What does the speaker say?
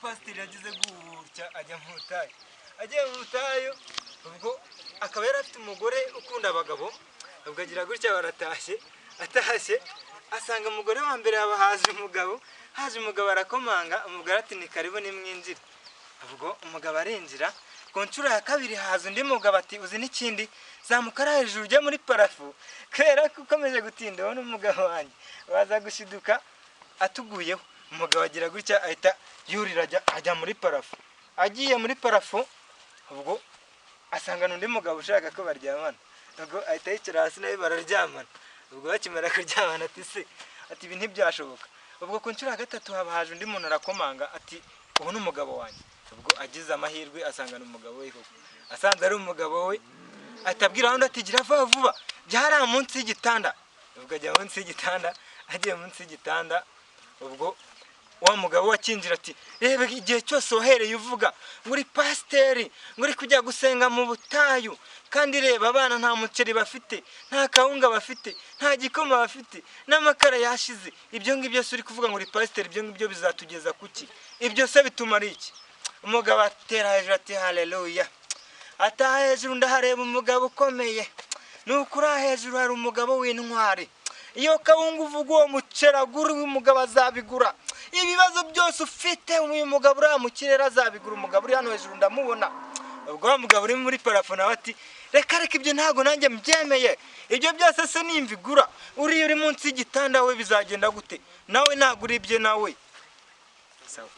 Umupasiteri yagize gutya ajya mu butayu. Agiye mu butayu, ubwo akaba yari afite umugore ukunda abagabo. Ubwo agira gutya baratashye. Atashye asanga umugore wa mbere haba haje umugabo. Haje umugabo, arakomanga. Umugore ati: "Ni karibu, nimwinjire." Ubwo umugabo arinjira. Ku nshuro ya kabiri haza undi mugabo, ati: "Uzi n'ikindi? Zamuka ari hejuru ujya muri plafond, kubera ko ukomeje gutinda ubona umugabo wanjye waza gushiduka atuguyeho." Umugabo agira gutya ahita yurira ajya muri plafond. Agiye muri plafond, ubwo asangana undi mugabo ushaka ko baryamana. Ubwo ahita yicara hasi nawe bararyamana. Ubwo bakimara kuryamana, ati: "Se," ati, "ibi ntibyashoboka." Ubwo ku nshuro ya gatatu haba haje undi muntu, arakomanga, ati: "Ubu ni umugabo wanjye." Ubwo agize amahirwe asangana umugabo we koko. Asanze ari umugabo we, ahita abwira undi ati: "Gira vuba vuba, jya hariya munsi y'igitanda." Ubwo ajya munsi y'igitanda. Agiye munsi y'igitanda, ubwo wa mugabo we akinjira, ati: "Reba, igihe cyose wahereye uvuga ngo uri pasiteri, ngo uri kujya gusenga mu butayu, kandi reba abana nta muceri bafite, nta kawunga bafite, nta gikoma bafite, n'amakara yashize. Ibyo ngibyo se uri kuvuga ngo uri pasiteri, ibyo ngibyo bizatugeza kuki? Ibyo se bitumara iki?" Umugabo atera hejuru ati: "Haleluya!" Ataha hejuru ndahareba umugabo ukomeye. Ni ukuri aha hejuru hari umugabo w'intwari. Iyo kawunga uvuga, uwo muceri agura, uyu mugabo azabigura. Ibibazo byose ufite, uyu mugabo uri mu kirere azabigura. Umugabo uri hano hejuru ndamubona. Ubwo wa mugabo uri muri plafond nawe ati: "Reka reka, ibyo ntabwo nanjye mbyemeye. Ibyo byose se nimvigura, uriya uri munsi y'igitanda we bizagenda gute? Nawe ntabwo uribye nawe." Sawa.